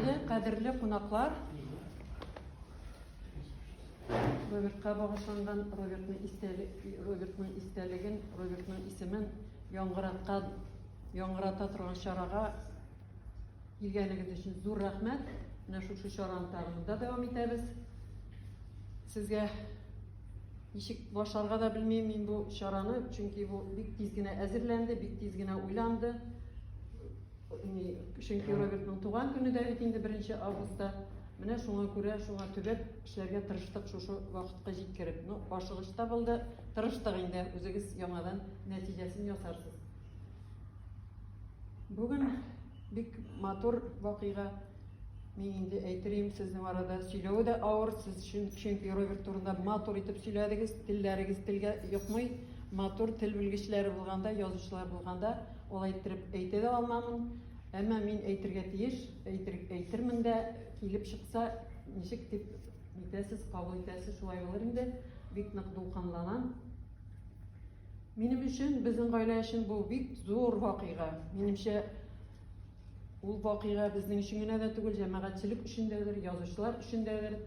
Хөрмәтле, кадерле кунаклар, Робертка багышланган, Робертның истәлек, Робертның истәлеген, Робертның исемен яңгыраткан, яңгырата торган чарага килгәнегез өчен зур рәхмәт. Менә шушы чараны тагын монда дәвам итәбез. Сезгә ничек башларга да белмим мин бу чараны, чөнки бу бик тиз генә әзерләнде, бик тиз генә уйланды. Чөнки Робертның туган көне дә бит инде 1 августта. Менә шуңа күрә, шуңа төбәп эшләргә тырыштык шушы вакытка җиткереп. Ну, ашыгыч та булды, тырыштык инде, үзегез яңадан нәтиҗәсен ясарсыз. Бүген бик матур вакыйга. Мин инде әйтер идем, сезнең арада сөйләве дә авыр, сез чөнки Роберт турында матур итеп сөйләдегез, телләрегез телгә йокмый. Матур тел белгечләре булганда, язучылар булганда, алай иттереп әйтә дә алмамын. Әмма мин әйтергә тиеш, әйтер, әйтермен дә, килеп чыкса, ничек дип нитәсез, кабул итәсез, шулай булыр инде. Бик нык дулкынланам. Минем өчен, безнең гаилә өчен бу бик зур вакыйга. Минемчә, Ул вакыйга безнең өчен генә дә түгел, җәмәгатьчелек өчен дәдер, язучылар өчен дәдер,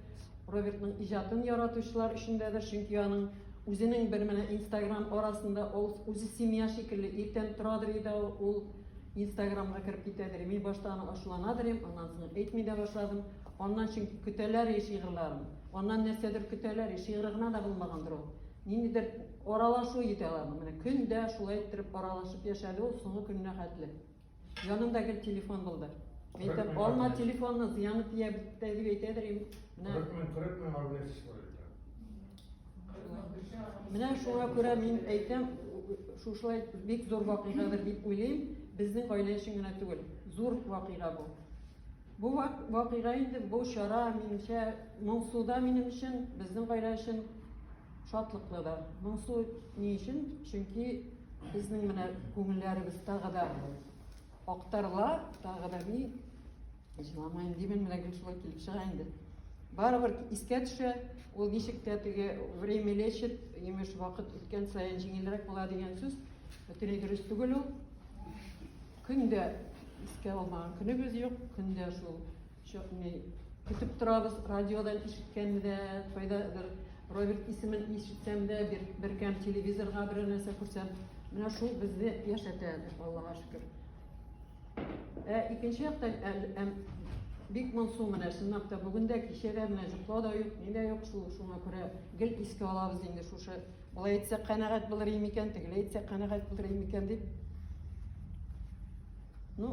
Робертның иҗатын яратучылар өчен дәдер, чөнки аның үзенең бер менә Инстаграм арасында ул үзе семья шикелле иртән торадыр иде ул, ул Инстаграмга кереп китәдер. Мин башта аны ачуланадыр идем, аннан соң әйтми дә башладым. Аннан чөнки көтәләр и шигырьләрен. Аннан нәрсәдер көтәләр и, шигырь гына да булмагандыр ул. Ниндидер аралашу итә аларның. Менә көн дә шулай иттереп аралашып яшәде ул соңгы көненә хәтле. Янында гел телефон булды. Мин әйтәм, алма телефонны, зыяны тия бит дип әйтәдер им. Менә 40 мең, 40 мең абунәчесе бар икән. Менә шуңа күрә мин әйтәм, шушылай бик зур вакыйгадыр дип уйлыйм. Безнең гаилә өчен генә түгел, зур вакыйга бу. Бу вакыйга инде, бу чара, минемчә, моңсу да минем өчен, безнең гаилә өчен шатлыклы да. Моңсу ни өчен? Чөнки безнең менә күңелләребез тагы да актарыла, тагы да ни, җыламаем димен, менә гел шулай килеп чыга инде. Барыбер искә төшә, ул ничек тә теге время лечит, имеш, вакыт үткән саен җиңелрәк була дигән сүз, бөтенләй дөрес түгел ул. Көн дә искә алмаган көнебез юк, көн дә шул ни көтеп торабыз, радиодан ишеткәнне дә, кайдадыр Роберт исемен ишетсәм дә, бер, беркем телевизорга берәр нәрсә күрсәм, менә шул безне яшәтә, Аллага шөкер. Ә икенче яктан, ә, бик моңсу менә, чынлап та бүген дә, кичә дә менә йоклау да юк, ни дә юк, шул шуңа күрә гел искә алабыз инде шушы Болай әйтсәк канәгать булыр идем микән, тегеләй әйтсәк канәгать булыр идем микән дип. Ну,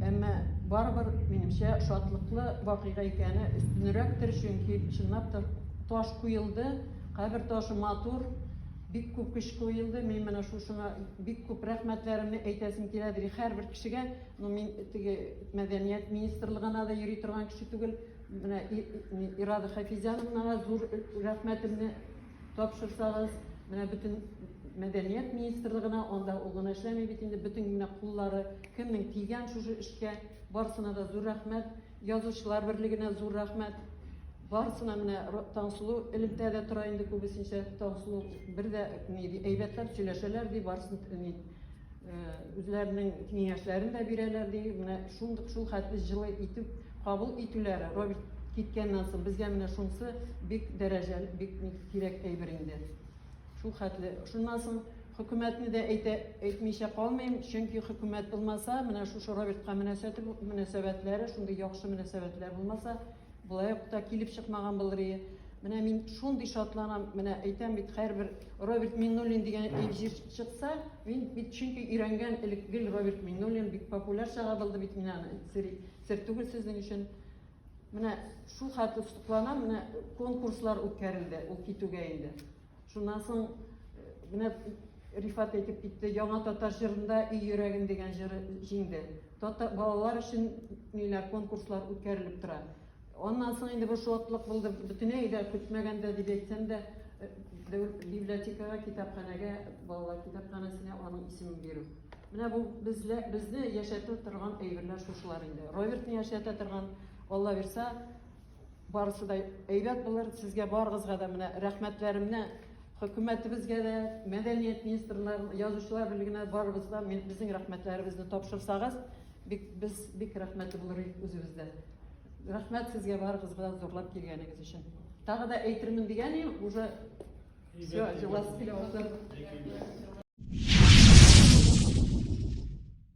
әмма барыбер, минемчә, шатлыклы вакыйга икәне өстенрәктер, чөнки чынлап та таш куелды, кабер ташы матур, бик күп көч куелды. Мин менә шушыңа бик күп рәхмәтләремне әйтәсем килә ди һәрбер кешегә. Ну, мин теге мәдәният министрлыгына да йөри торган кеше түгел. Менә Ирада Хафизяновнага зур рәхмәтемне Тапшырсагыз, менә бөтен мәдәният министрлыгына, анда ул гына эшләми бит инде, бөтен менә куллары кемнең тигән шушы эшкә, барысына да зур рәхмәт. Язучылар берлегенә зур рәхмәт. Барысына менә Таңсылу элемтәдә тора инде күбесенчә. Таңсылу бер дә ни ди, әйбәтләп сөйләшәләр ди, барысын ни үзләренең киңәшләрен дә бирәләр ди. Менә шундый шул хәтле җылы итеп кабул итүләре, Роберт киткәннән соң безгә менә шунысы бик дәрәҗәле, бик кирәк әйбер инде. Шул хәтле. Шуннан соң хөкүмәтне дә әйтә, әйтмичә калмыйм, чөнки хөкүмәт булмаса, менә шушы Робертка мөнәсәте, мөнәсәбәтләре, шундый яхшы мөнәсәбәтләр булмаса, болай ук та килеп чыкмаган булыр иде. Менә мин шундый шатланам, менә әйтәм бит, һәрбер Роберт Миңнуллин дигән җир чыкса, мин бит чөнки өйрәнгән элек гел Роберт Миңнуллин бик популяр чага булды бит, мин аны сер, сер түгел сезнең өчен. Менә шул хәтле сокланам, менә конкурслар үткәрелде ул китүгә инде. Шуннан соң менә Рифат әйтеп китте, Яңа татар җырында Өй йөрәгем дигән җыры җиңде. Татар балалар өчен ниләр конкурслар үткәрелеп тора. Аннан соң инде бу шатлык булды, бөтенләй дә көтмәгәндә дип әйтсәм дә, библиотекага, китапханәгә, балалар китапханәсенә аның исемен бирү. Менә бу безлә, безне яшәтә торган әйберләр шушылар инде. Робертны яшәтә торган, Алла бирсә, барысы да әйбәт булыр. Сезгә барыгызга да менә рәхмәтләремне хөкүмәтебезгә дә, мәдәният министрлар, язучылар берлегенә барыбызга мин безнең рәхмәтләребезне тапшырсагыз, бик без бик рәхмәтле булыр идек үзебез дә. Рәхмәт сезгә барыгызга да зурлап килгәнегез өчен. Тагы да әйтермен дигән идем, уже все, җыласы килә.